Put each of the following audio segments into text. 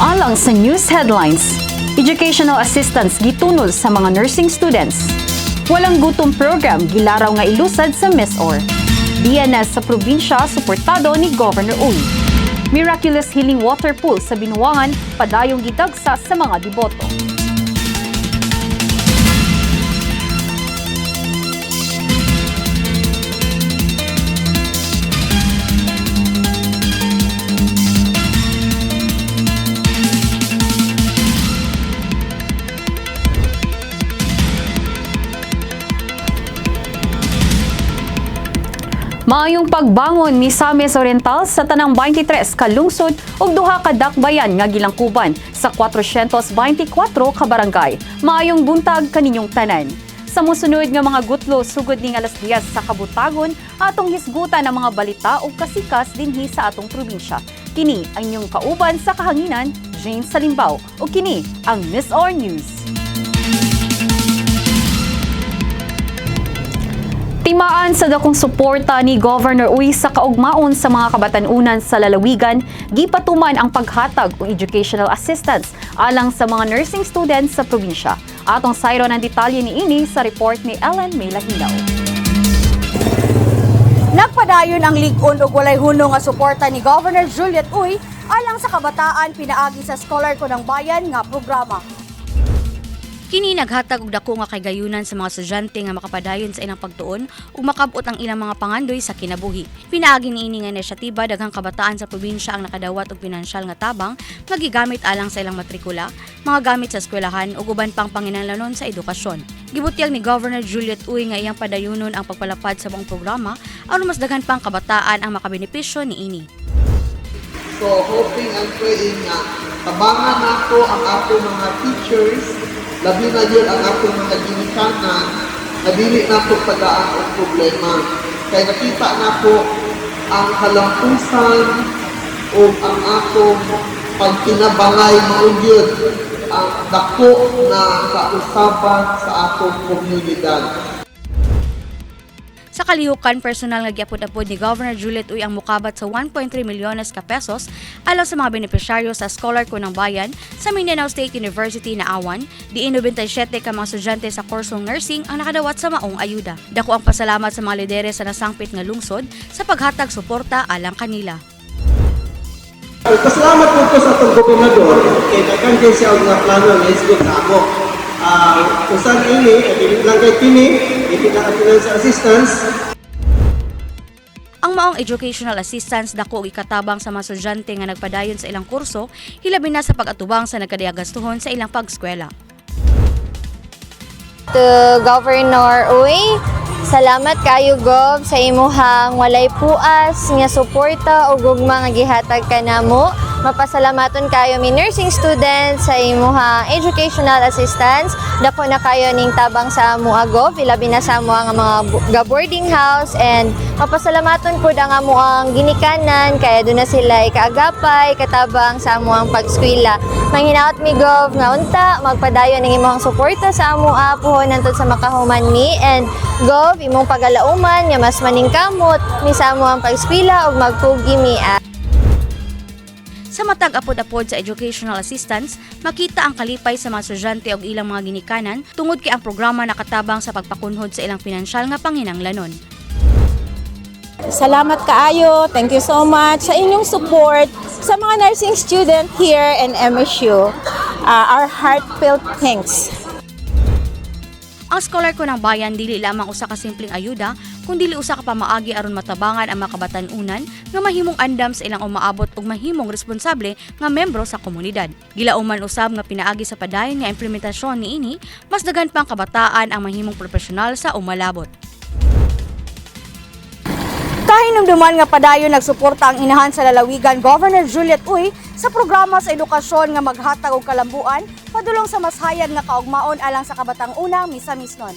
Alang sa news headlines, educational assistance gitunol sa mga nursing students. Walang gutom program gilaraw nga ilusad sa MisOr. DNS sa probinsya suportado ni Governor Uy. Miraculous Healing Water Pool sa Binuangan padayong gidagsa sa mga deboto. Maayong pagbangon Misamis Oriental sa tanang 23 ka lungsod ug duha ka dakbayan nga gilangkuban sa 424 ka barangay. Maayong buntag kaninyong tanan. Sa mosunod nga mga gutlo sugod ning alas 10 sa kabutagon, atong hisgutan ang mga balita ug kasikas dinhi sa atong probinsya. Kini ang inyong kauban sa kahanginan, Jane Salimbao, ug kini ang MisOr News. Timaan sa dakong suporta ni Governor Uy sa kaugmaon sa mga kabatan-unan sa lalawigan, gipatuman ang paghatag og educational assistance alang sa mga nursing students sa probinsya. Atong sayron ang detalye niini sa report ni Ellen Melahinaw. Nagpadayon ang lig-on og walay hunong nga suporta ni Governor Juliet Uy alang sa kabataan pinaagi sa Scholar ko ng Bayan nga programa. Kini naghatag og dako nga kaygayunan sa mga estudyante nga makapadayon sa ilang pagtuon ug makabot ang ilang mga pangandoy sa kinabuhi. Pinaagi niini nga inisyatiba, daghang kabataan sa probinsya ang nakadawat og pinansyal nga tabang nga gigamit alang sa ilang matrikula, mga gamit sa eskwelahan ug uban pang panginahanglanon sa edukasyon. Gibutyag ni Governor Juliet Uy nga iyang padayunon ang pagpalapad sa buong programa aron mas daghan pang kabataan ang makabenepisyo niini. So hoping and praying nga tabangan nako ang ato mga teachers, labi na yun ang atong mga ginikanan, na dili nato tagaan og problema. Kay nakita nako ang kalampusan o ang atong pagkinabangay mao gyud ang dako na kausaban sa atong komunidad. Sa kalihukan, personal nga giapod-apod ni Governor Juliet Uy ang mukabat sa 1.3 milyones ka pesos alang sa mga benepisyaryo sa Scholar ko ng Bayan sa Mindanao State University na awan, diin 97 ka mga estudyante sa kursong nursing ang nakadawat sa maong ayuda. Dako ang pasalamat sa mga lideres sa nasangpit nga lungsod sa paghatag suporta alang kanila. Pasalamat po ko sa atong gobernador kay daghan kay siya og mga plano nga hisgot sa amo. Usan ini, dili lang kay kini, dili lang ang financial assistance. Ang maong educational assistance dako og ikatabang sa mga estudyante nga nagpadayon sa ilang kurso, hilabi na sa pag-atubang sa nagkadiagastuhon sa ilang pag-eskwela. To Governor Uy, salamat kayo, Gov, sa imuhang walay puas nga suporta ug gugma nga gihatag kanamo. Mapasalamaton kayo mi nursing students sa imuhang educational assistance. Dako na kayo ning tabang sa amoa, Gov, ilabi na sa amoa nga mga ga boarding house, and mapasalamaton pud ang amoang ginikanan kaya duna sila kaagapay katabang sa amoang pagskwela. Manghinaot mi, Gov, nga unta magpadayon ang imong suporta sa amoa puhon hantod sa makahuman mi, and Gov, imong pagalauman nga mas maningkamot mi sa amoang pagskwela ug magpugi mi. Sa matag apod-apod sa educational assistance, makita ang kalipay sa mga estudyante og ilang mga ginikanan tungod kay ang programa nakatabang sa pagpakunhod sa ilang pinansyal nga panginanglanon. Salamat kaayo. Thank you so much sa inyong support sa mga nursing student here in MSU. Our heartfelt thanks. Ang Scholar ko ng Bayan dili lamang usa ka simpleng ayuda kun dili usa ka pamaagi aron matabangan ang mga kabatan-unan nga mahimong andam sa ilang umaabot ug mahimong responsable nga membro sa komunidad. Gilauman usab nga pinaagi sa padayon nga implementasyon niini, mas daghan pang kabataan ang mahimong propesyonal sa umalabot. Kahinumduman nga padayon nagsuporta ang inahan sa lalawigan, Governor Juliet Uy, sa programa sa edukasyon nga maghatag og kalambuan padulong sa mas hayag nga kaugmaon alang sa kabatang unang Misamisnon.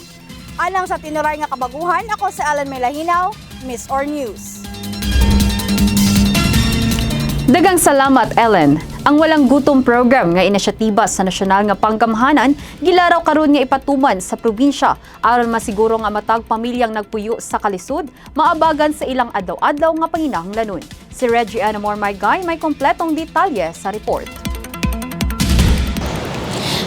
Alang sa tinuray nga kabaguhan, ako si Alan Melahinaw, MisOr News. Dagang salamat, Ellen. Ang Walang Gutom Program nga inisyatiba sa nasyonal nga panggamhanan gilaraw karon nga ipatuman sa probinsya aron masiguro nga matag pamilyang nagpuyo sa kalisod maabagan sa ilang adlaw-adlaw nga panginahanglanon. Si Reggie Anamor Maygay may kompletong detalye sa report.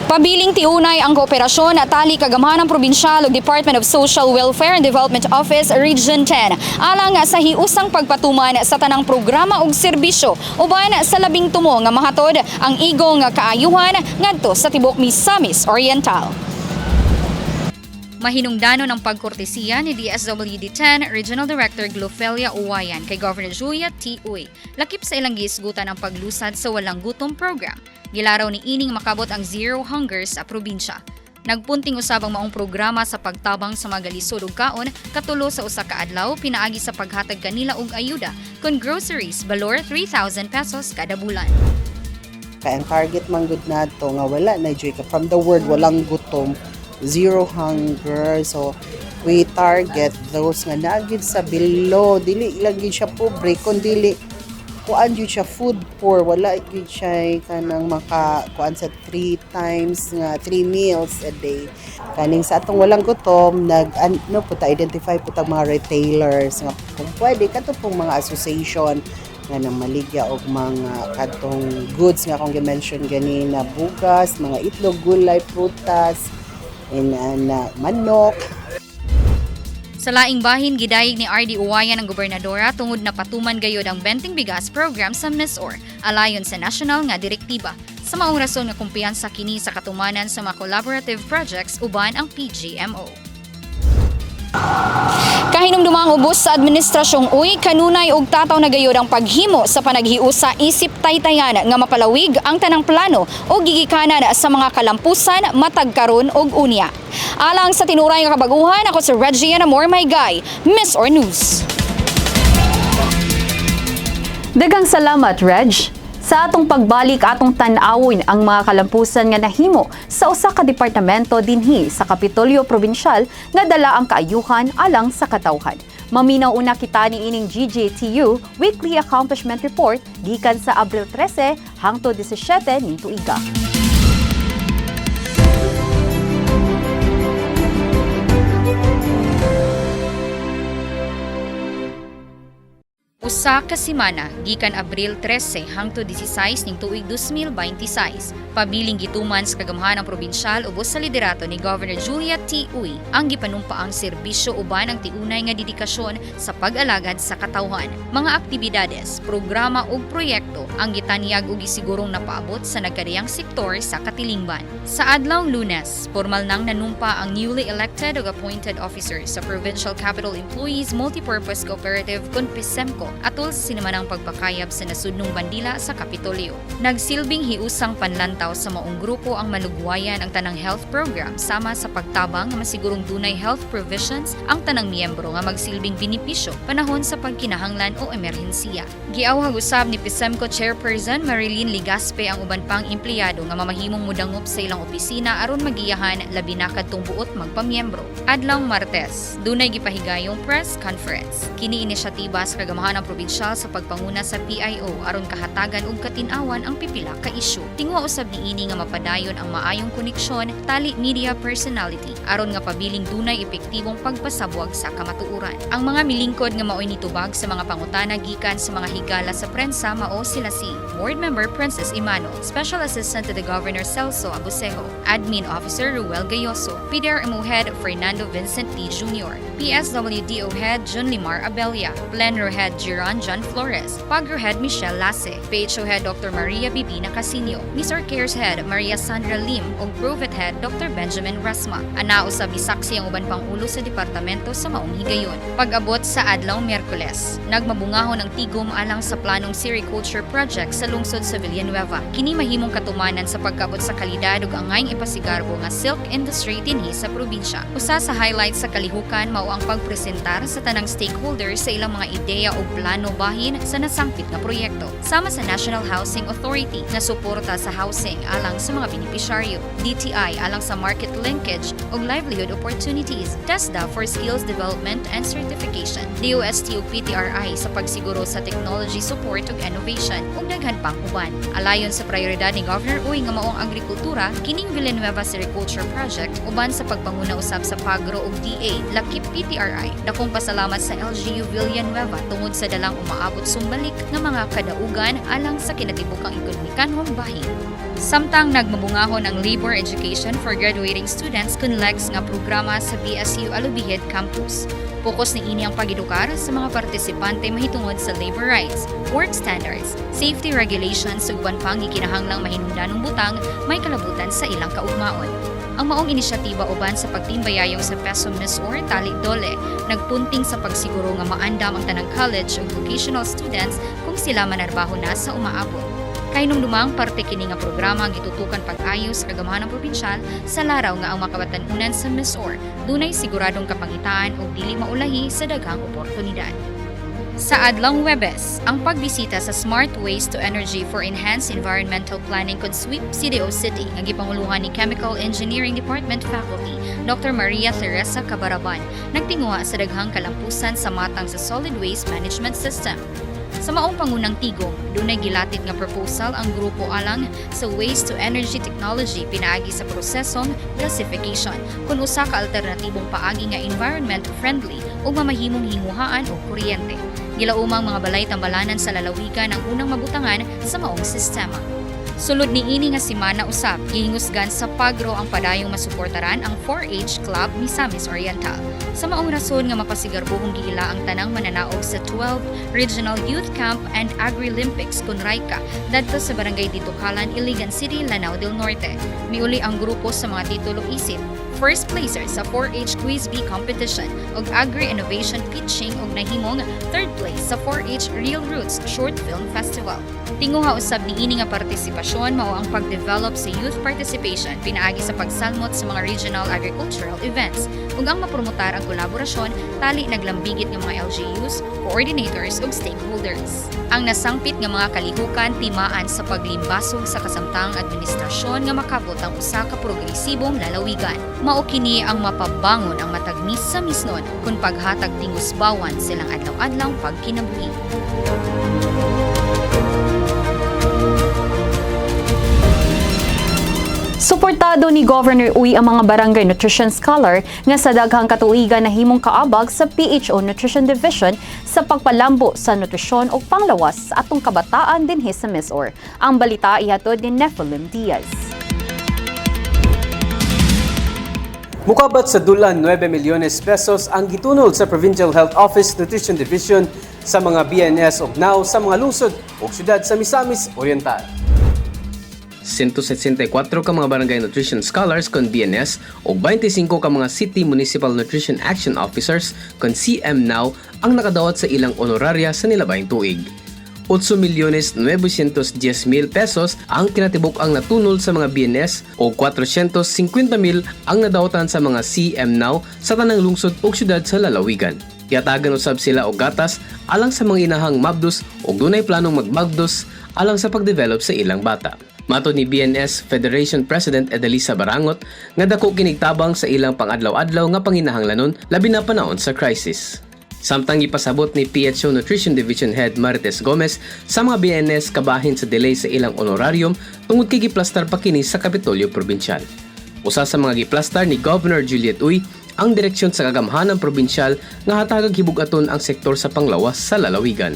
Pabiling tiunay ang kooperasyon at tali kagamhanang probinsyal ug Department of Social Welfare and Development Office Region 10 alang sa hiusang pagpatuman sa tanang programa ug serbisyo uban sa 12 nga mahatod ang igong kaayuhan ngadto sa tibok Misamis Oriental. Mahinungdanon ang pagkortesiya ni DSWD 10 Regional Director Glofelia Uwayan kay Governor Julia T. Uy. Lakip sa ilang giisgutan ang paglusad sa Walang Gutom Program. Gilaraw ni ining makabot ang Zero Hunger sa probinsya. Nagpunting usab ang maong programa sa pagtabang sa mga galisod ug kaon katulo sa usa ka adlaw pinaagi sa paghatag kanila og ayuda kon groceries balor 3,000 pesos kada bulan. Kay ang target man gud nato nga wala na joy ka from the word walang gutom, zero hunger. So we target those nga naa gyud sa below, dili lang gyud siya pobre kun dili kuan gyud siya food poor, wala gyud siya kanang maka kuan sa three times nga three meals a day. Kaning sa atong walang gutom, nag ano po ta, identify po ta mga retailers nga kung pwede kato pong mga association nga nang maligya og mga kadtong goods nga akong gi-mention ganina, bugas, mga itlog, gulay, prutas, and manok. Sa laing bahin, gidayeg ni RD Uwayan ang gobernadora tungod na patuman gayod ang Benteng Bigas program sa MisOr, alayon sa national nga direktiba. Sa maong rason nga kumpiyansa kini sa katumanan sa mga collaborative projects uban ang PGMO. Kahinumdumang ubos sa administrasyong Uy, kanunay og tataw na gayod ang paghimo sa panaghiusa isip taytayan nga mapalawig ang tanang plano o gigikanan sa mga kalampusan matag karon og unya. Alang sa tinuray nga kabaguhan, ako si Reggie Amor Maygay, MisOr News. Daghang salamat, Reg. Sa atong pagbalik, atong tan-awon ang mga kalampusan nga nahimo sa usa ka departamento dinhi sa Kapitolyo Probinsyal nga dala ang kaayuhan alang sa katawhan. Maminaw una kita ni ining GJTU Weekly Accomplishment Report gikan sa Abril 13 hangtod 17 ning tuiga. Usa ka semana gikan Abril 13 hangtod 16 ning tuig 2026. Pabiling gituman sa kagamhanan probinsyal ubos sa liderato ni Governor Julia T. Uy ang gipanumpaang serbisyo uban ang tiunay nga dedikasyon sa pag-alagad sa katawhan. Mga aktibidades, programa ug proyekto ang gitanyag ug gisigurong napaabot sa nagkadiyang sektor sa katilingban. Sa adlawng Lunes, formal nang nanumpa ang newly elected ug appointed officers sa Provincial Capital Employees Multipurpose Cooperative kon PCEMCO atol sa sinemanang pagpakayab sa nasudnong bandila sa Kapitolyo. Nagsilbing hiusang panlantaw sa maong grupo ang malugwayan ang tanang health program sama sa pagtabang nga masigurong dunay health provisions ang tanang miyembro nga magsilbing benepisyo panahon sa pagkinahanglan o emerhensiya. Giawhag usab ni PCEMCO Chairperson Marilyn Ligaspe ang uban pang empleyado nga mamahimong mudangop sa ilang opisina aron magiyahan, labi na kadtong buot magpamiyembro. Adlawng Martes, dunay gipahigayong press conference. Kini inisyatiba sa kagamhanan probinsyal sa pagpanguna sa PIO aron kahatagan ug katin-awan ang pipila ka isyu. Tingwa usab niini nga mapadayon ang maayong koneksyon tali media personality aron nga pabiling dunay epektibong pagpasabwag sa kamatuoran. Ang mga milingkod nga maoy nitubag sa mga pangutana gikan sa mga higala sa prensa mao sila si Board Member Princess Imano, Special Assistant to the Governor Celso Abusejo, Admin Officer Ruel Gayoso, PDRMO Head Fernando Vincent T. Jr., PSWDO Head John Limar Abella, Plenro Head Jiran John Flores, Pagro Head Michelle Lasse, PHO Head Dr. Maria Bibina Casino, MisOr Cares Head Maria Sandra Lim ug Provit Head Dr. Benjamin Rasma. Ana usab isaksi ang uban pang ulo sa departamento sa maong higayon. Pag-abot sa adlaw Miyerkules, nagmabungahon ang tigom alang sa planong sericulture project sa lungsod sa Villanueva. Kini mahimong katumanan sa pagkaabot sa kalidad ug angayng ipasigarbo nga silk industry dinhi sa probinsya. Usa sa highlights sa kalihukan mao ang pagpresentar sa tanang stakeholders sa ilang mga ideya o plano bahin sa nasangpit nga proyekto. Sama sa National Housing Authority na suporta sa housing alang sa mga benepisyaryo, DTI alang sa market linkage ug livelihood opportunities, TESDA for skills development and certification, DOST ug PTRI sa pagsiguro sa technology support ug innovation, ug daghan pang uban. Alayon sa prioridad ni Governor Uy nga maong agrikultura, kining Villanueva Sericulture Project uban sa pagpanguna usab sa Pagro ug DA, lakip PTRI. Dakong pasalamat sa LGU Villanueva tungod sa dala gidalang umaabot sumbalik nga mga kadaugan alang sa kinatibukang ekonomikanhong bahin. Samtang nagmabungahon ang Labor Education for Graduating Students kun LEGS nga programa sa BSU Alubijid Campus. Pokus ni ini ang pag-edukar sa mga partisipante mahitungod sa labor rights, work standards, safety regulations ug uban pang gikinahanglang mahinungdanong butang may kalabutan sa ilang kaugmaon. Ang maong inisyatiba uban sa pagtimbayayong sa Peso MisOr Tali Dole nagpunting sa pagsiguro nga maandam ang tanang college ug vocational students kung sila manarbaho na sa umaabot. Kahinumdumang parte kini nga programa gitutukan pag-ayo sa kagamhanan probinsyal sa laraw nga ang makabatan-unan sa MisOr dunay siguradong kapangitaan ug dili maulahi sa daghang oportunidad. Sa adlong Webes, ang pagbisita sa Smart Waste to Energy for Enhanced Environmental Planning kon SWEEP CDO City nga gipanguluhan ni Chemical Engineering Department faculty Dr. Maria Teresa Cabaraban nagtinguha sa daghang kalampusan sa matang sa Solid Waste Management System. Sa maong pangunang tigom, dunay gilatid nga proposal ang grupo alang sa Waste to Energy Technology pinaagi sa prosesong gasification kung usa ka alternatibong paagi nga environment friendly ug mamahimong hinguhaan og kuryente. Gilaumang mga balay tambalanan sa lalawigan ang unang mabutangan sa maong sistema. Sulod ni ini nga semana usab, gihingusgan sa Pagro ang padayong masuportaran ang 4-H Club Misamis Oriental. Sa maong rason nga mapasigarbuhong giila ang tanang mananaog sa 12 Regional Youth Camp and Agri-Olympics kun Raika dadto sa barangay Ditucalan, Iligan City, Lanao del Norte. Miuli ang grupo sa mga titulo isip first placer sa 4-H Quiz Bee Competition ug Agri-Innovation Pitching ug nahimong third place sa 4-H Real Roots Short Film Festival. Tinguha usab niini nga partisipasyon mao ang pag-develop sa youth participation pinaagi sa pagsalmot sa mga regional agricultural events ug ang mapromotar ang kolaborasyon tali naglambigit nga mga LGUs, coordinators ug stakeholders. Ang nasangpit nga mga kalihukan timaan sa paglimbasog sa kasamtang administrasyon nga makabot ang usa ka progresibong lalawigan. Mao kini ang mapabangon ang matag Misamisnon kung paghatag tingusbawan silang adlaw-adlaw pagkinabuhi. Suportado ni Governor Uy ang mga barangay nutrition scholar nga sa daghang katuigan nahimong kaabag sa PHO Nutrition Division sa pagpalambo sa nutrisyon ug panglawas sa atong kabataan dinhi sa MisOr. Ang balita ihatod ni Nephilim Diaz. Mukabat sa dulan 9 milyones pesos ang gitunol sa Provincial Health Office Nutrition Division sa mga BNS ug NOW sa mga lungsod ug syudad sa Misamis Oriental. 174 ka mga barangay nutrition scholars kon BNS ug 25 ka mga City Municipal Nutrition Action Officers kon CM Now ang nakadawat sa ilang honoraria sa nilabayng tuig. 8 milyones 910 mil pesos ang kinatibuk ang natunol sa mga BNS o 450 mil ang nadawatan sa mga CM Now sa tanang lungsod ug syudad sa lalawigan. Giatagan usab sila og gatas alang sa mga inahang mabdos ug dunay planong magmabdos alang sa pagdevelop sa ilang bata. Matod ni BNS Federation President Edelisa Barangot nga dako kinigtabang sa ilang pangadlaw-adlaw nga panginahanglanon labi na panahon sa crisis. Samtang ipasabot ni PHO Nutrition Division Head Marites Gomez sa mga BNS kabahin sa delay sa ilang honorarium tungod kay giplastar pa kini sa Kapitolyo Probinsyal. Usa sa mga giplastar ni Governor Juliet Uy ang direksyon sa kagamhanan probinsyal nga hatagag hibug-aton ang sektor sa panglawas sa lalawigan.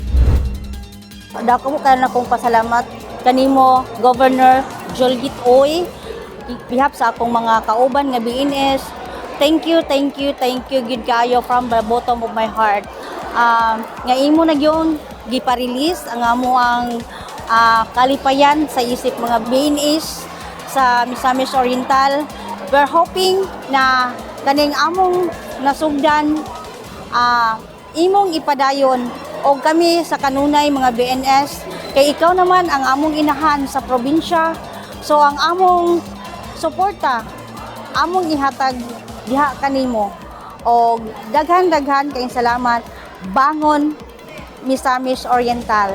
Dako mo karon akong pasalamat kanimo Governor Juliet Uy bihap sa akong mga kauban nga BNS. Thank you, thank you, thank you gid kayo from the bottom of my heart. Nga imo na gyud gipa-release ang amo ang kalipayan sa isip mga BNS sa Misamis Oriental. We're hoping na kaning among nasugdan imong ipadayon o kami sa kanunay mga BNS kay ikaw naman ang among inahan sa probinsya, so ang among suporta among ihatag diha kanimo og daghan-daghan kayong salamat. Bangon Misamis Oriental.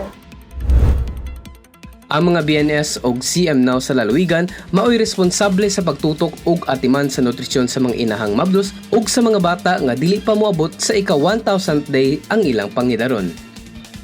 Ang mga BNS og CM Now sa lalawigan maoy responsable sa pagtutok ug atiman sa nutrisyon sa mga inahang mabdos ug sa mga bata nga dili pa moabot sa ika 1000th day ang ilang pangidaron.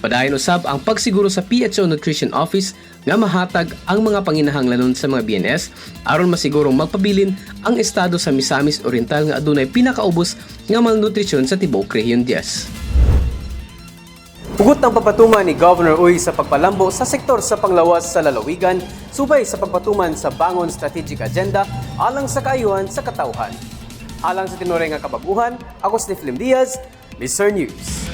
Padayon usab ang pagsiguro sa PHO Nutrition Office nga mahatag ang mga panginahanglanon sa mga BNS aron masigurong magpabilin ang estado sa Misamis Oriental nga adunay pinakaubos nga malnutrisyon sa tibuok Rehiyon 10. Hugot ang papatuman ni Governor Uy sa pagpalambo sa sektor sa panglawas sa lalawigan, subay sa pagpatuman sa Bangon Strategic Agenda alang sa kaayuhan sa katawhan. Alang sa tinuray nga kabaguhan, ako si Flim Diaz, Mr. News.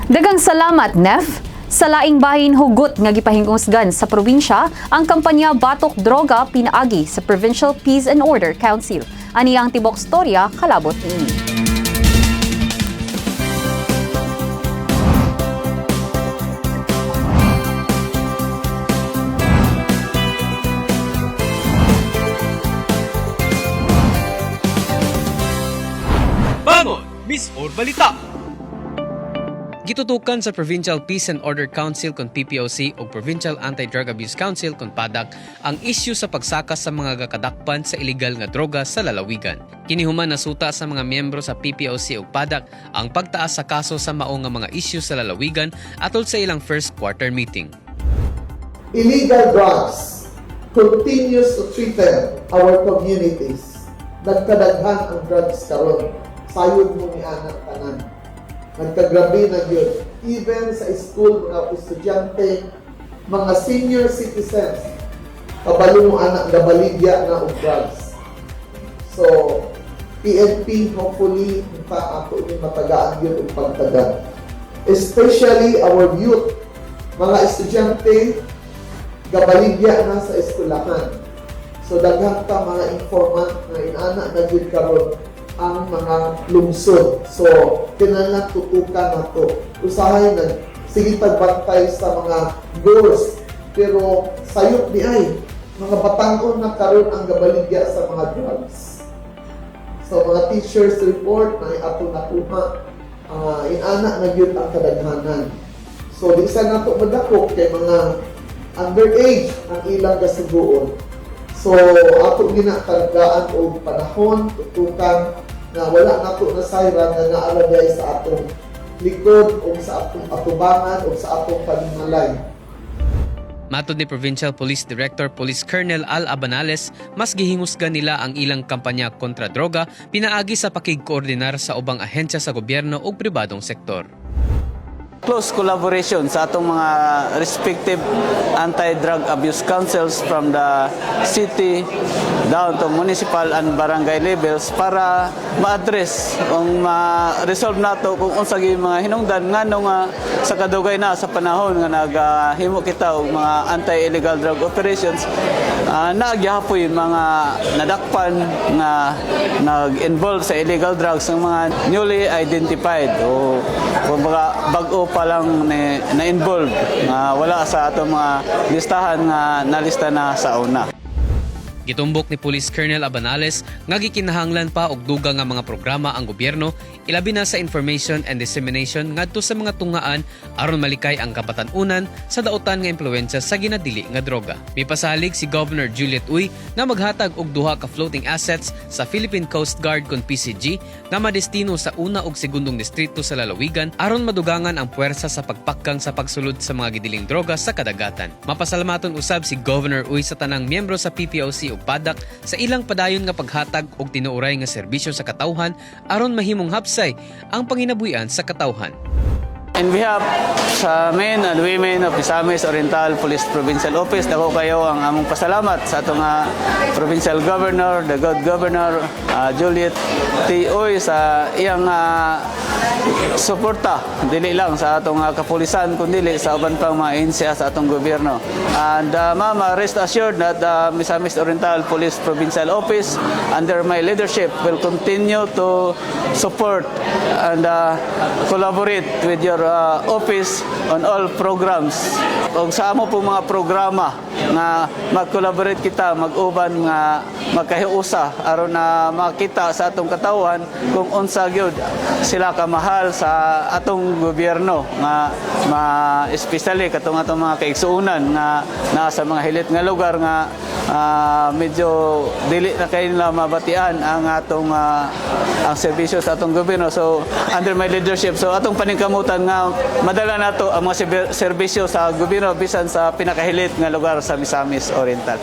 Dagang salamat, Nef. Sa laing bahin, hugot nga gipahingusgan sa probinsya ang kampanya Batok Droga pinaagi sa Provincial Peace and Order Council. Ani ang tibok storya kalabot niini. Bangon, Miss Or Balita! Gitutukan sa Provincial Peace and Order Council kon PPOC o Provincial Anti-Drug Abuse Council kon PADAC ang isyu sa pagsaka sa mga gakadakpan sa illegal nga droga sa lalawigan. Kini human nasuta sa mga miyembro sa PPOC ug PADAC ang pagtaas sa kaso sa mao nga mga isyu sa lalawigan atol sa ilang first quarter meeting. Illegal drugs continues to threaten our communities. Nagkadaghan ang drugs karon. Sayod mo ni anak tanan. Nagkagrabe na yun. Even sa school, mga estudyante, mga senior citizens, kabalo mo anak gabaligya na og drugs. So, PNP, hopefully, pa ato ni matagaan yun og pagtagan. Especially our youth, mga estudyante, gabaligya na sa eskwelahan. So daghan ta mga informant na inana na gyud karon ang mga lungsod. So kinahanglan tutukan nato. Usahay nag sige tagbantay sa mga girls, pero sayop di ay mga batangon na karon ang gabaligya sa mga drugs. So mga teachers report na ato nakuha, inana na gyud ang kadaghanan. So di sa nato madakop kay mga underage ang ilang kasuguon. So ato ginatagdaan og panahon tutukan na wala nato nasayran nga naalagay sa atong likod o sa atong atubangan o sa atong panimalay. Matod ni Provincial Police Director Police Colonel Al Abanales, mas gihingusgan nila ang ilang kampanya kontra droga pinaagi sa pakigkoordinar sa ubang ahensya sa gobyerno ug pribadong sektor. Close collaboration sa atong mga respective anti-drug abuse councils from the city down to municipal and barangay levels para ma-address kung ma-resolve nato kung unsa gyud mga hinungdan ngano nga sa kadugay na sa panahon nga naghimo kita og mga anti-illegal drug operations, naa gyapoy mga nadakpan nga nag-involve sa illegal drugs ng mga newly identified o kumbaga bag-o pa lang ni, na-involve nga wala sa atong mga listahan nga nalista na sa una. Gitumbok ni Police Colonel Abanales nga gikinahanglan pa og dugang nga mga programa ang gobyerno, ilabi na sa information and dissemination ngadto sa mga tungaan aron malikay ang kabatan-unan sa dautan nga impluwensya sa ginadili nga droga. Mipasalig si Governor Juliet Uy nga maghatag og duha ka floating assets sa Philippine Coast Guard kon PCG nga madestino sa una ug segundong distrito sa lalawigan aron madugangan ang puwersa sa pagpakang sa pagsulod sa mga gidiling droga sa kadagatan. Mapasalamaton usab si Governor Uy sa tanang miyembro sa PPOC ug PADAC sa ilang padayon nga paghatag og tinuoray nga serbisyo sa katawhan aron mahimong hapsay ang panginabuhian sa katawhan. In behalf sa men and women of Misamis Oriental Police Provincial Office, dako kayo ang among pasalamat sa atong Provincial Governor, the good Governor Juliet T. Uy sa iyang suporta dili lang sa atong kapulisan kundi sa uban pang mga ahensya sa atong gobyerno. And ma'am, rest assured that the Misamis Oriental Police Provincial Office under my leadership will continue to support and collaborate with your office on all programs. Og sa amo po mga programa nga mag-collaborate kita, mag-uban nga magkahiusa aron na makita sa atong katawhan kung unsa gyud sila kamahal sa atong gobyerno nga ma especially katong atong mga kaigsuonan nga naa sa mga hilit nga lugar nga medyo dili na kay nila mabatian ang atong ang serbisyo sa atong gobyerno. So under my leadership, so atong paningkamutan nga madala nato ang mga serbisyo sa gobyerno bisan sa pinakahilit nga lugar sa Misamis Oriental.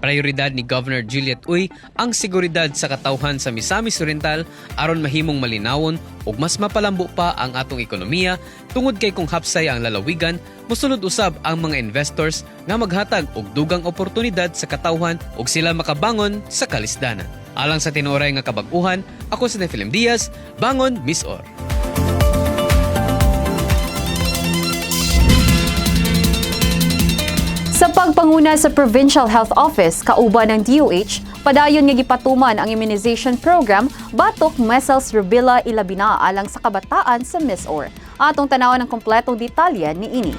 Prioridad ni Governor Juliet Uy ang seguridad sa katawhan sa Misamis Oriental aron mahimong malinawon ug mas mapalambo pa ang atong ekonomiya, tungod kay kung hapsay ang lalawigan, mosulod usab ang mga investors nga maghatag og dugang oportunidad sa katawhan ug sila makabangon sa kalisdanan. Alang sa tinuoray nga kabag-uhan, ako si Nephilim Diaz, Bangon MisOr. Sa pagpanguna sa Provincial Health Office kauban ng DOH, padayon nga gipatuman ang immunization program batok measles, rubella, ilabina alang sa kabataan sa MisOr. Atong tanawon ang kompletong detalye niini.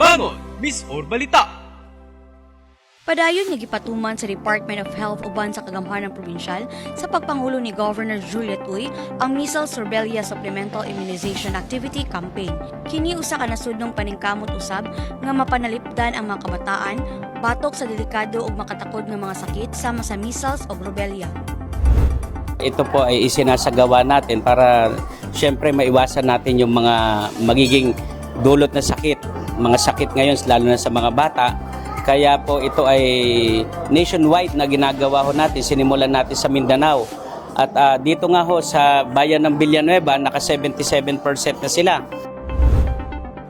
Bangon MisOr Balita! Padayon nga gipatuman sa Department of Health uban sa Kagamhanan Provincial sa pagpangulo ni Governor Juliet Uy ang Measles Rubella Supplemental Immunization Activity Campaign. Kini usa ka nasudnong paningkamot usab nga mapanalipdan ang mga kabataan batok sa delikado ug makatakod nga mga sakit sama sa measles ug rubella. Ito po ay isinasagawa natin para siyempre maiwasan natin yung mga magiging dulot na sakit, mga sakit ngayon lalo na sa mga bata. Kaya po ito ay nationwide na ginagawa ho natin, sinimulan natin sa Mindanao. At dito nga ho sa bayan ng Villanueva, naka 77% na sila.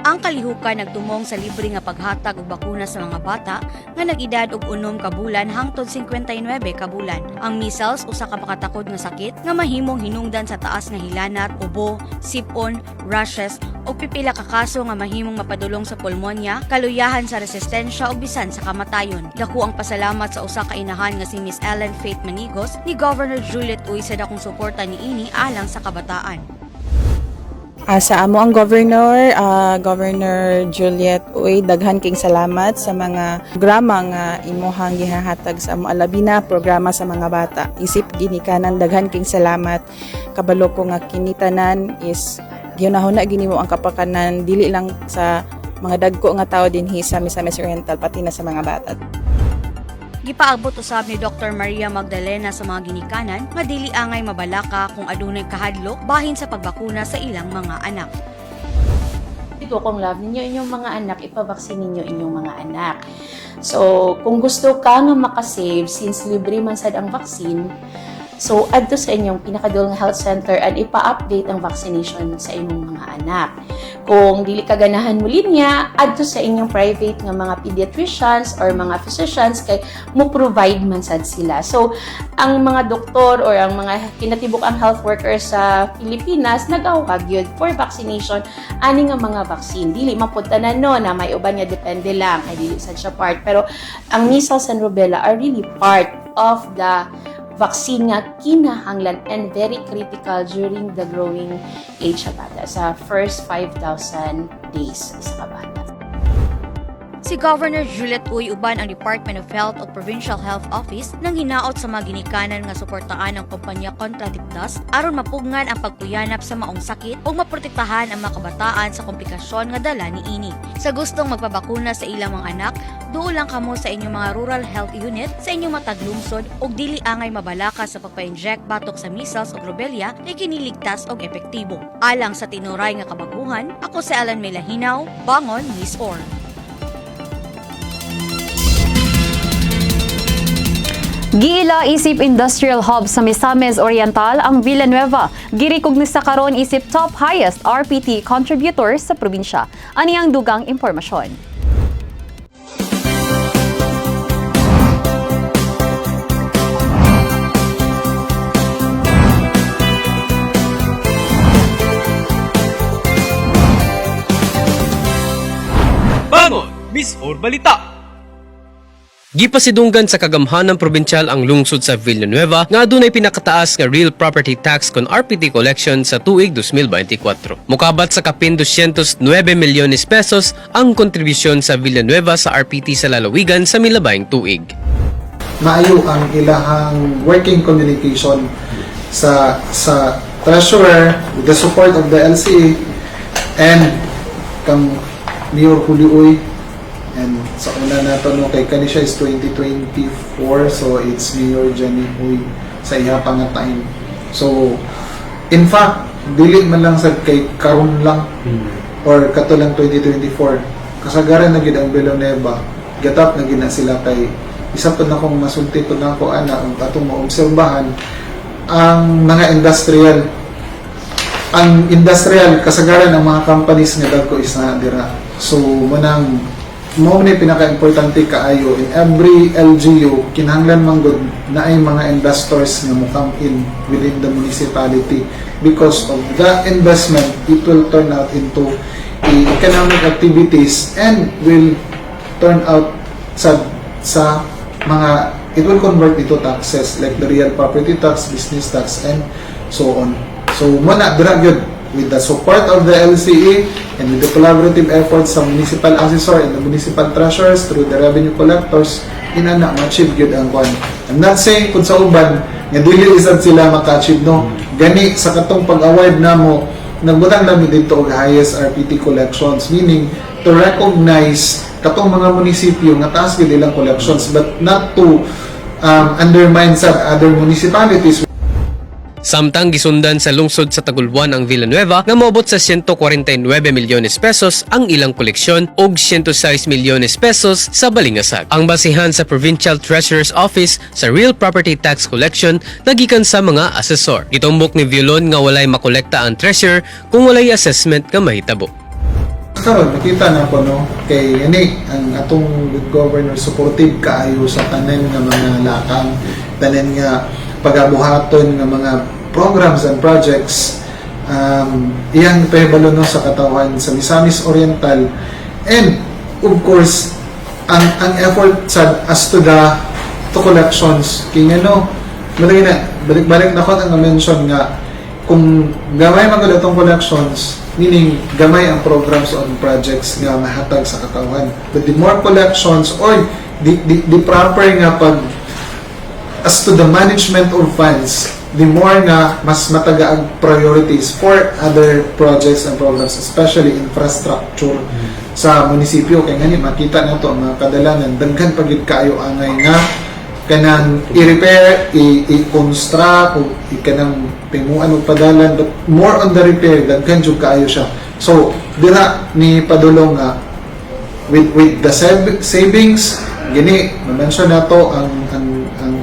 Ang kalihukan nagtumong sa libre nga paghatag og bakuna sa mga bata nga nag-edad og 6 ka bulan hangtod 59 ka bulan. Ang measles, usa ka makatakod nga sakit nga mahimong hinungdan sa taas nga hilanat, ubo, sipon, rashes ug pipila ka kaso nga mahimong mapadulong sa pulmonya, kaluyahan sa resistensya ug bisan sa kamatayon. Dako ang pasalamat sa usa ka inahan nga si Miss Ellen Faith Manigos ni Governor Juliet Uy sa dakong suporta niini alang sa kabataan. Sa amo ang governor, Governor Juliet Uy, daghan king salamat sa mga programa nga imuhang gihahatag sa amo, labi na programa sa mga bata. Isip ginikanan, daghan king salamat. Kabalo ko nga kini tanan is gihunahuna gyud nimo ang kapakanan dili lang sa mga dagko nga tao dinhi sa Misamis Oriental, pati na sa mga bata. Gipaabot usab ni Dr. Maria Magdalena sa mga ginikanan nga dili angay mabalaka kung adunay kahadlok bahin sa pagbakuna sa ilang mga anak. Ko kung love ninyo inyong mga anak, ipabaksin ninyo inyong mga anak. So, kung gusto ka nga makasave, since libre man sad ang vaccine, so adto sa inyong pinakaduol nga health center and ipa-update ang vaccination sa inyong mga anak. Kung dili ka ganahan mo linya, adto sa inyong private nga mga pediatricians or mga physicians kay mo provide man sad sila. So, ang mga doktor or ang mga kinatibuk-ang health workers sa Pilipinas nag-awag gyud for vaccination ani nga mga vaccine. Dili man pud tanan, no, na may uban nga depende lang kay dili sad siya part. Pero ang measles and rubella are really part of the vaccine nga kinahanglan and very critical during the growing age sa bata, sa first 5,000 days sa bata. Si Governor Juliet Uy uban ang Department of Health o Provincial Health Office nang hinaot sa mga ginikanan nga suportaan ang kampanya kontra tipdas aron mapugngan ang pagkuyanap sa maong sakit ug maprotektahan ang mga kabataan sa komplikasyon nga dala niini. Sa gustong magpabakuna sa ilang mga anak, duol lang kamo sa inyong mga rural health unit sa inyong matag lungsod ug dili angay mabalaka sa pagpa-inject batok sa measles ug rubella kay kini ligtas ug epektibo. Alang sa tinuray nga kabaguhan, ako si Alan Melahinaw, Bangon MisOr. Giila isip industrial hub sa Misamis Oriental ang Villanueva. Girekognisa karon isip top highest RPT contributor sa probinsya. Ani ang dugang impormasyon. Bangon MisOr Balita! Gipasidunggan sa kagamhanan probinsyal ang lungsod sa Villanueva nga adunay pinakataas nga real property tax kon RPT collection sa tuig 2024. Mukabat sa kapin 209 milyones pesos ang kontribusyon sa Villanueva sa RPT sa lalawigan sa milabayng tuig. Maayo ang ilahang working communication sa treasurer with the support of the LCA and kang Mayor Julio Uy. And sa una nato, no, kay kani siya is 2024, so it's Mayor Jenny Uy sa iya pa nga time. So in fact, dili man lang sa kay karon lang or kato lang 2024, kasagaran na gid ang Villanueva gatap na gid na sila. Kay isa pa na kong masulti po na ako ana, ang atong maobserbahan ang mga industrial, ang industrial, kasagaran ang mga companies nga dagko is na dira. So manang mao ni pinaka-importante kaayo in every LGU, kinahanglan man gud na ay mga investors nga mo come in within the municipality. Because of the investment, it will turn out into economic activities and will turn out sa mga, it will convert into taxes like the real property tax, business tax, and so on. So muna dira gyud, with the support of the LCE and with the collaborative efforts sa municipal assessor and the municipal treasurers through the revenue collectors, inana ma-achieve gyud ang kwan. I'm not saying kung sa uban nga dili isad sila maka-achieve, no. Gani sa katong pag-award namo, nagbutang nami dito og highest RPT collections, meaning to recognize katong mga munisipyo nga taas gyud ilang collections, but not to undermine sa other municipalities. Samtang gisundan sa lungsod sa Tagulwan ang Villanueva nga moabot sa 149 milyones pesos ang ilang koleksyon ug 106 milyones pesos sa Balingasag. Ang basihan sa Provincial Treasurer's Office sa Real Property Tax Collection nagikan sa mga asesor. Gitumbok ni Violon nga walay makolekta ang treasurer kung walay assessment nga mahitabo. Karon nakita na ko, no, kay ini ang atong good governor, supportive kaayo sa tanan nga mga lakang, tanan nga pagabuhaton nga mga programs and projects, iyang pahibalo, no, sa katawhan sa Misamis Oriental. And of course, ang effort sa as to the to collections, kay ngano balik na balik-balik na ko ang mention nga kung gamay man gud atong collections, meaning gamay ang programs on projects nga mahatag sa katawhan. But the more collections or the proper nga pag as to the management of funds, the more nga mas matagaag priorities for other projects and programs, especially infrastructure sa munisipyo. Kay ngani makita nato ang mga kadalanan, daghan pa gid kaayo angay nga kanang i-repair, i-construct o kanang pimuan og padalan, but more on the repair, daghan jud kaayo siya. So dira ni padulong nga with the savings, gini ma-mention nato ang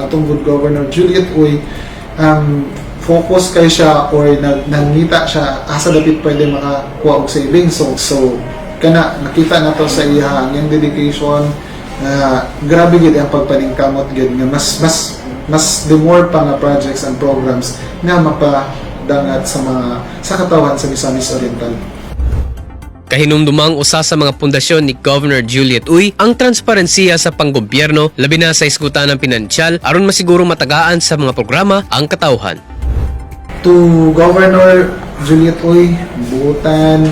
atong good governor Juliet Uy, focus kay siya or nangita siya asa dapit pwede makakuha og savings. So kana nakita nato sa iya ang iyang dedication na grabe gid ang pagpaningkamot gid nga mas the more pa nga projects and programs nga mapadangat sa mga sa katawhan sa Misamis Oriental. Kahinumdumang usa sa mga pundasyon ni Governor Juliet Uy ang transparensiya sa panggobyerno, labi na sa isgutan ng pinansyal, aron masiguro matagaan sa mga programa ang katawhan. To Governor Juliet Uy, buutan,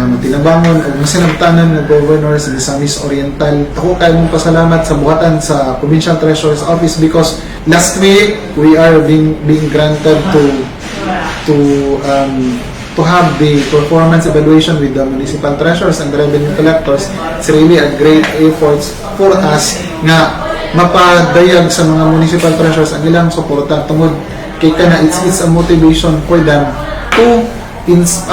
matinabangon ug masinabtanan nga governor sa Misamis Oriental. Ako kay mong pasalamat sa buhatan sa Provincial Treasurer's Office because last week we are being granted to have the performance evaluation with the municipal treasurers and the revenue collectors. It's really a great effort for us nga mapadayag sa mga municipal treasurers ang ilang suporta tungod kay kana it's a motivation for them to ins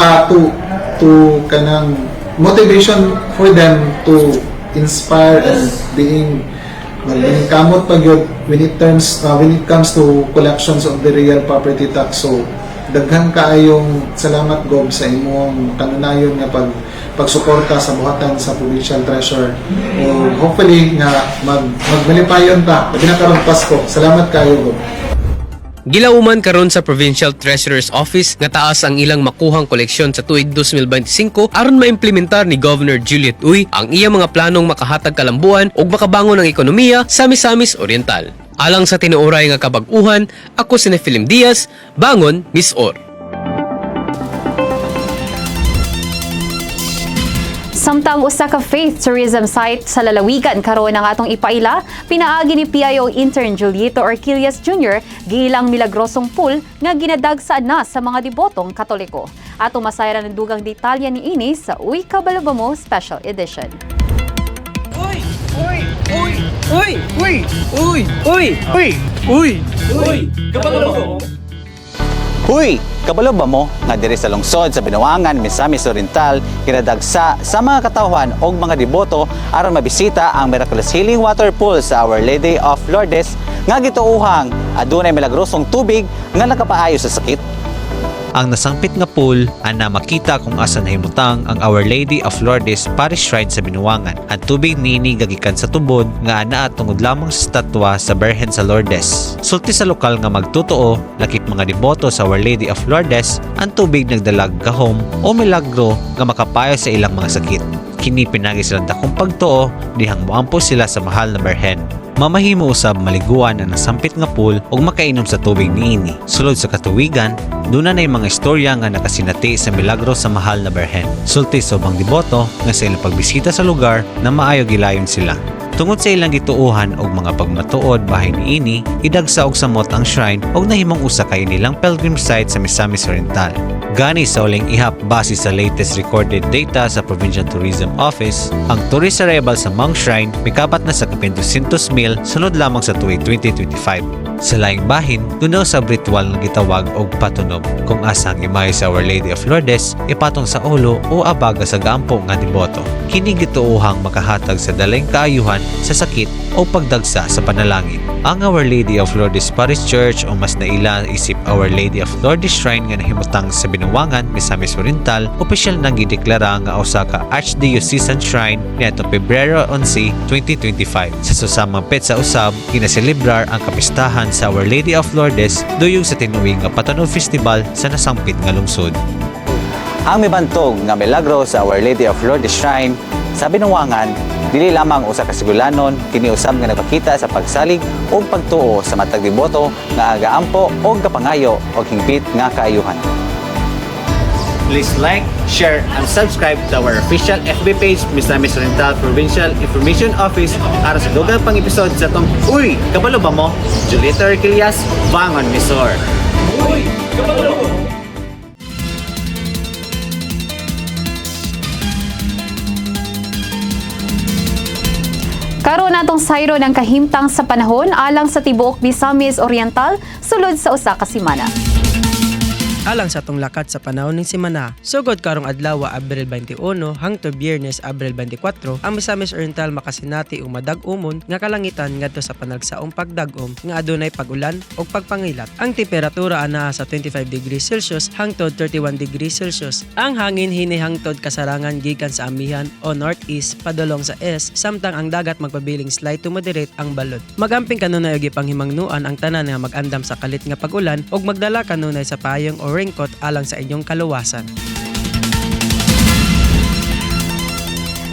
to kanang motivation for them to inspire and being kamot pa gyud when it comes to collections of the real property tax. So daghan kaayong salamat, Gob, sa imong kanunayon nga pagsuporta sa buhatan sa Provincial Treasurer o hopefully nga magmalipayon ta labi na karong Pasko. Salamat kayo, Gob. Gilauman karon sa Provincial Treasurer's Office nga taas ang ilang makuhang koleksyon sa tuig 2025 aron maimplementar ni Governor Juliet Uy ang iyang mga planong makahatag kalambuan ug makabangon ang ekonomiya sa Misamis Oriental. Alang sa tinuoray nga kabag-uhan, ako si Nefilim Diaz, Bangon, Misor. Samtang usa ka faith tourism site sa lalawigan karon ang atong ipaila, pinaagi ni PIO intern Julieto Orquillas Jr. giilang milagrosong pool nga ginadagsa na sa mga debotong Katoliko. Ato masayran ang dugang detalye ni ini sa Uy Kabalo Ba Mo Special Edition. Uy! Uy! Uy! Uy! Uy! Uy! Uy! Kabalo ba mo? Huy! Kabalo ba mo nga diri sa lungsod sa Binuangan, Misamis Oriental, kinadagsa sa mga katawhan og mga deboto aron mabisita ang Miraculous Healing Water Pool sa Our Lady of Lourdes nga gituohang adunay milagrosong tubig nga nakapaayo sa sakit? Ang nasangpit nga pool ana makita kung asa nahimutang ang Our Lady of Lourdes Parish Shrine sa Binuangan. Ang tubig niini gagikan sa tubod nga anaa tungod lamang sa estatwa sa Birhen sa Lourdes. Sulti sa lokal nga magtotoo, lakip mga deboto sa Our Lady of Lourdes, ang tubig nagdalag gahom o milagro nga makapayo sa ilang mga sakit. Kini pinagi silang dakong pagtuo dihang moampo sila sa mahal na Birhen. Mamahimo usab maliguan ang nasampit nga pool ug makainom sa tubig niini. Sulod sa katuwigan, duna nay mga istorya nga nakasinati sa milagro sa mahal na Birhen. Sulti sa ubang deboto nga sa ilang pagbisita sa lugar na maayo gilayon sila. Tungod sa ilang gituohan og mga pagmatuod bahin niini, idagsa og samot ang shrine ug nahimong usa ka inilang pilgrim site sa Misamis Oriental. Gani sa uling ihap base sa latest recorded data sa Provincial Tourism Office, ang tourist arrival sa Mount Shrine mikabat na sa kapin 200 mil sunod lamang sa tuig 2025. Sa laing bahin, duna sa ritual nga gitawag og patunob kung asa ang imahe sa Our Lady of Lourdes ipatong sa ulo o abaga sa gaampo nga deboto. Kini gituohang makahatag sa dalaing kaayuhan sa sakit o pagdagsa sa panalangin. Ang Our Lady of Lourdes Parish Church o mas naila isip Our Lady of Lourdes Shrine nga nahimutang sa Binuangan, Misamis Oriental, opisyal nang gideklara nga usa ka Archdiocesan Shrine niadtong Pebrero 11, 2025. Sa susamang petsa usab, ginaselebrar ang kapistahan sa Our Lady of Lourdes duyog sa tinuig nga Patunob Festival sa nasampit nga lungsod. Ang mibantog nga milagro sa Our Lady of Lourdes Shrine sa Binuangan dili lamang usa ka sigulanon, kini usab nga nagpakita sa pagsalig ug pagtuo sa matag deboto nga agaampo og gapangayo og hingpit nga kaayuhan. Please like, share, and subscribe to our official FB page, Misamis Oriental Provincial Information Office, para sa dugang pang episode sa atong Uy! Kabalo ba mo? Julieta Arquilias, Bangon Misor. Uy! Kabalo ba mo? Karon atong sayron ang kahimtang sa panahon alang sa tibuok Misamis Oriental sulod sa usa ka semana. Alang sa atong lakat sa panahon ning semana, sugod karong adlaw, Abril 21, hangtod Biyernes, Abril 24, ang Misamis Oriental makasinati og madag-umon nga kalangitan ngadto sa panagsaong pagdag-om nga adunay pag-ulan ug pagpangilat. Ang temperatura anaa sa 25 degrees Celsius hangtod 31 degrees Celsius. Ang hangin hini hangtod kasarangan gikan sa amihan o northeast padulong sa east, samtang ang dagat magpabiling slight to moderate ang balod. Magamping kanunay og gipanghimangnuan ang tanan nga mag-andam sa kalit nga pag-ulan ug magdala kanunay sa payong o raincoat alang sa inyong kaluwasan.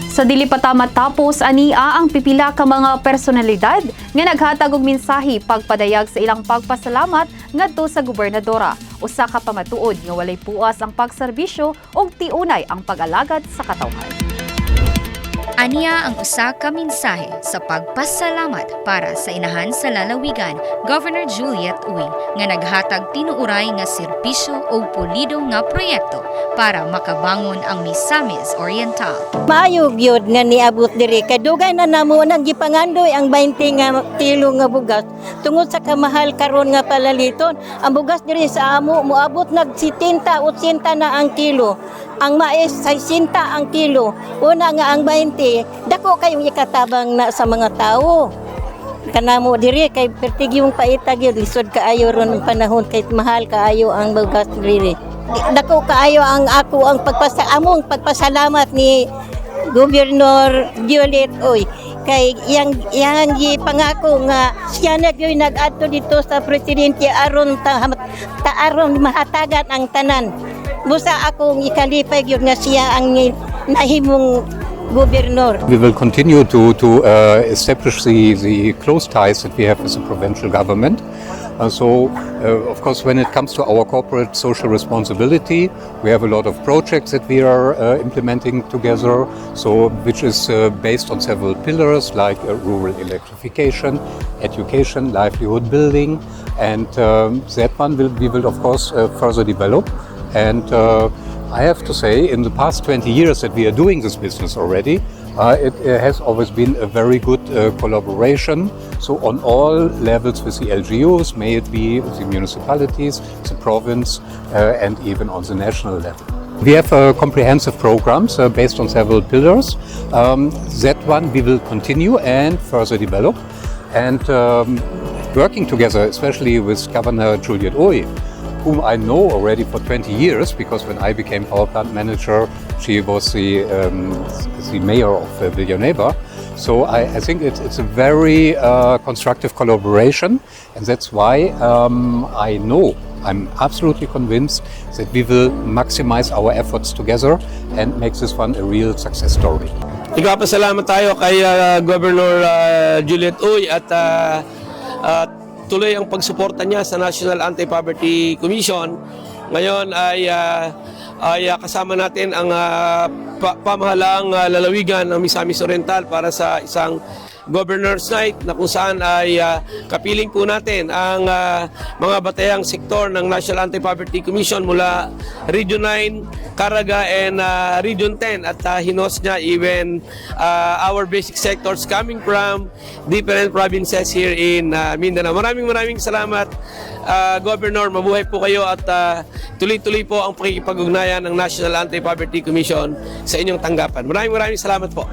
Sa dili pa ta matapos, ania ang pipila ka mga personalidad nga naghatag og mensahe pagpadayag sa ilang pagpasalamat ngadto sa gobernadora. Usa ka pamatuod nga walay puas ang pagserbisyo ug tiunay ang pag-alagad sa katawhan. Aniya ang usa ka mensahe sa pagpasalamat para sa inahan sa lalawigan, Governor Juliet Uy, nga naghatag tinuuray nga serbisyo ug pulido nga proyekto para makabangon ang Misamis Oriental. Maayo gyud nga niabot diri kay dugay na namo nang gipangandoy ang 20 nga kilo nga bugas tungod sa kamahal karon nga palaliton. Ang bugas diri sa amo moabot nag 70, 80 na ang kilo. Ang mais 60 ang kilo. Una nga ang 20, dako kayong ikatabang na sa mga tao. Kanamo diri kay pertig yung paita gyud, lisod kaayo ron ang panahon kay mahal kaayo ang bugas diri. Dako kaayo ang ako ang pagpasa among pagpasalamat ni Governor Juliet Uy kay iyang gipangako nga siya na gyud nag-adto dito sa presidente aron ta aron mahatagan ang tanan. Busa akong ikalipay gyud nga siya ang nahimong gobernador. We will continue to establish the close ties that we have with the provincial government. So, of course, when it comes to our corporate social responsibility, we have a lot of projects that we are implementing together, so which is based on several pillars like rural electrification, education, livelihood building, and that one will we will of course further develop. And I have to say, in the past 20 years that we are doing this business already, It has always been a very good collaboration. So on all levels with the LGUs, may it be the municipalities, the province, and even on the national level. We have comprehensive programs based on several pillars. That one we will continue and further develop. And working together, especially with Governor Juliet Uy, whom I know already for 20 years, because when I became power plant manager, she was the mayor of Villanueva. So I think it's a very constructive collaboration, and that's why I know, I'm absolutely convinced that we will maximize our efforts together and make this one a real success story. Nagpapasalamat tayo kay Governor Juliet Uy at tuloy ang pagsuporta niya sa National Anti-Poverty Commission. Ngayon ay kasama natin ang pamahalaang lalawigan ng Misamis Oriental para sa isang Governor's Night na kung saan ay kapiling po natin ang mga batayang sektor ng National Anti-Poverty Commission mula Region 9, Caraga and Region 10 at hinost niya even our basic sectors coming from different provinces here in Mindanao. Maraming maraming salamat, Governor. Mabuhay po kayo at tuloy-tuloy po ang pakikipag-ugnayan ng National Anti-Poverty Commission sa inyong tanggapan. Maraming maraming salamat po.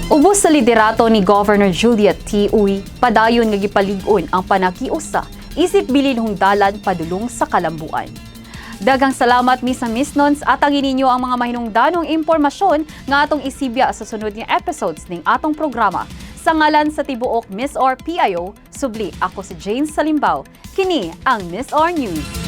Ubos sa liderato ni Governor Juliet T. Uy, padayon nga gipalig-on ang panakiusa isip bilinhong dalan padulong sa kalambuan. Daghang salamat, Misamisnons, at ang ninyo ang mga mahinungdanong impormasyon nga atong isibya sa sunod nga episodes ning atong programa. Sa ngalan sa tibuok MisOr PIO, subli ako si Jane Salimbao. Kini ang MisOr News.